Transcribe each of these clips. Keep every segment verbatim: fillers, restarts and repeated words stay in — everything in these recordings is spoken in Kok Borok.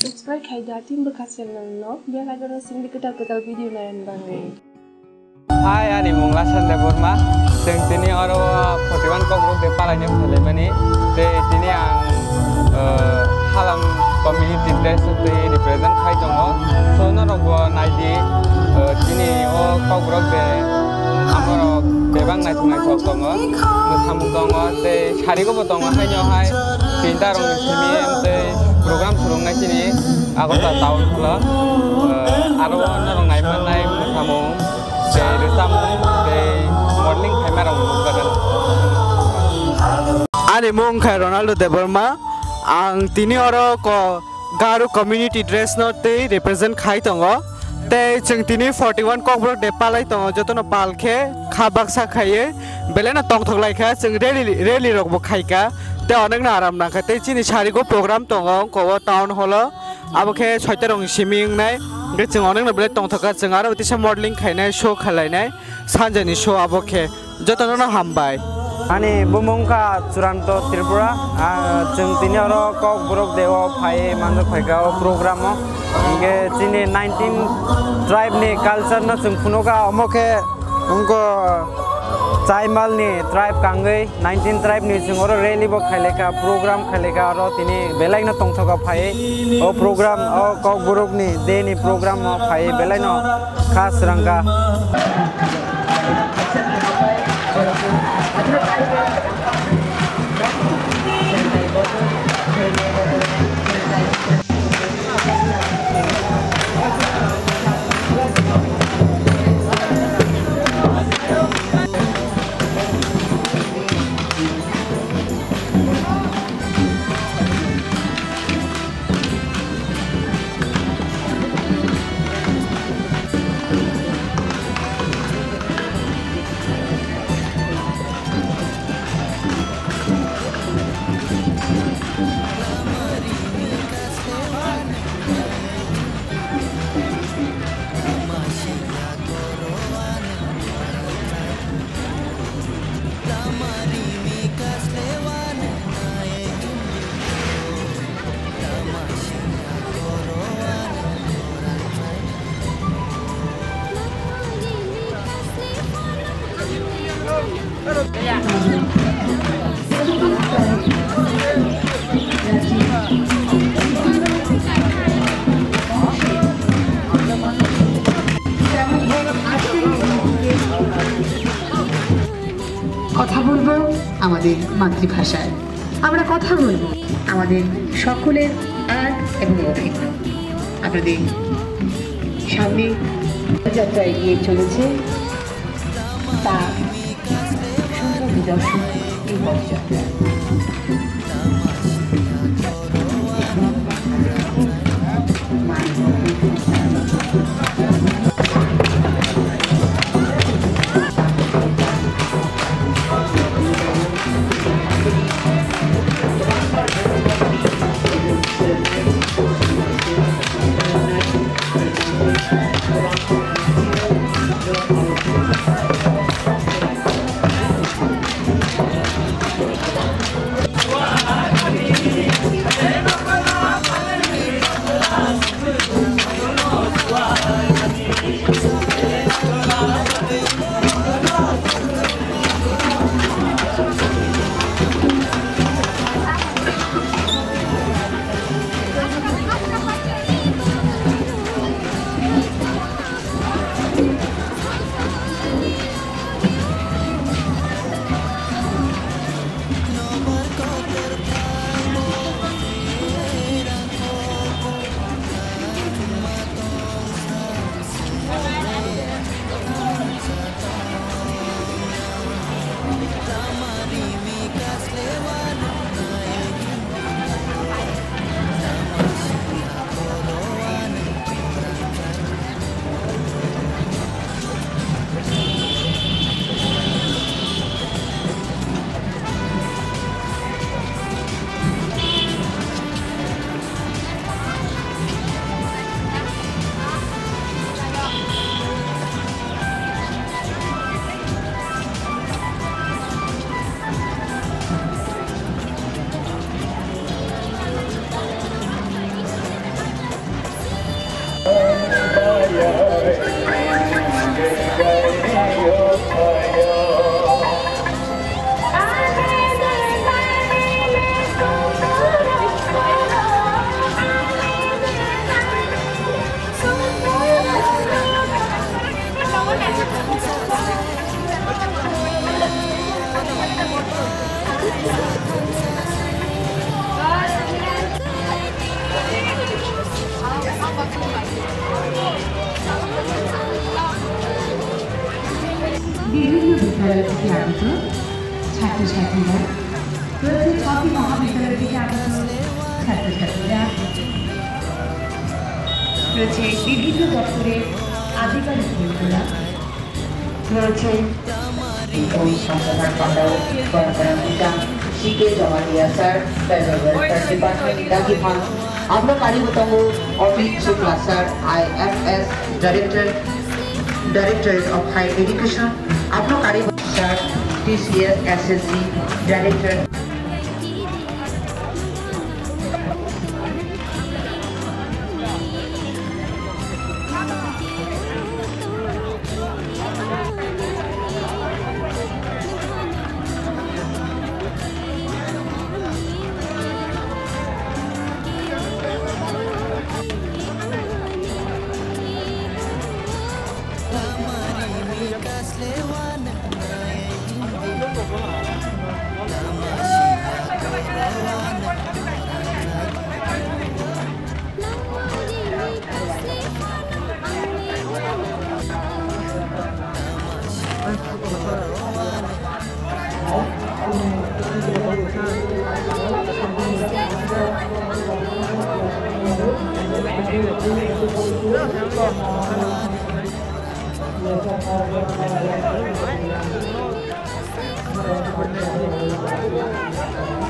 Subscribe khai da tin bwkha channel no, bell icon o singdi kwtal kwtal video naiyan bagwi. Hi, ani mung Lasan Debbarma. Chwng tini oro forty one Kokborok de palaino phailaimani. Tei tini ang, uh, Halam community dress tei represent khai tongo. So norok bo naidi, uh, tini o Kokborok de amorok bebak naithok naithok tongo. Mwsamung tongo tei sarigo bo tongo haino hai tinta rokni simi tei program surungnai chini Agartala town hall o, uh, aro norok naimanai mwsamung tei rwchapmung tei modeling khaima rok nukjago. Ani mung khe Ronaldo Debbarma. Ang tini oro ko Garo community dress no tei represent khai tongo. Tei chwng tini forty one Kokborok de palai tongo, jotono pal khe kha baksa khaiwi belai no tongthok lai kha, chwng rally, rally rok bo khai kha. Tei onek no aram nang kha. Tei chini sarigo program tongo, wngkha o town hall o. Abo khe soita rokni simi wngnai. Hwnkhe chwng onek no belai tongthok kha, chwng aro tisa modeling khainai, show khalainai, sanjani show abo khe. Jotono no hambai. Ani bumung kha Churanto Tripura. Ah, chwng tini oro Kokborok de o phai manjak phaikha o program o. Hwnkhe chini nineteen tribe ni culture no chwng phunukha, omo khe wngkha Chaimal ni tribe kangwi nineteen tribe ni chwng oro rally bo khailaikha, program khailaikha, oro tini belai no tongthok kha phai o program o Kokborok ni de ni program o phai belai no kha srangkha. কথা বলবো আমাদের মাতৃভাষায়। আমরা কথা বলবো আমাদের সকলের আর্ট এবং অভিন্ন। আপনাদের সামনে যাত্রা এগিয়ে চলেছে, তা সুন্দর নিদর্শন এই পদযাত্রা। আগত ছাত্রছাত্রীরা, রয়েছে ছয়টি মহাবিদ্যালয় থেকে আগত ছাত্রছাত্রীরা, রয়েছে বিভিন্ন দপ্তরের আধিকারিক বৃন্দরা, রয়েছে এবং সংস্থার পাতাও পরম্পরা পিতা C K Jamatia sir, Federal Welfare Department, Dagiphan. Ablo kari bo tongo Amit Shukla sir, I F S Director, Directorate of Higher Education. Ablo kari bo sir, T C S S S G Director.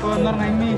Corner nangni.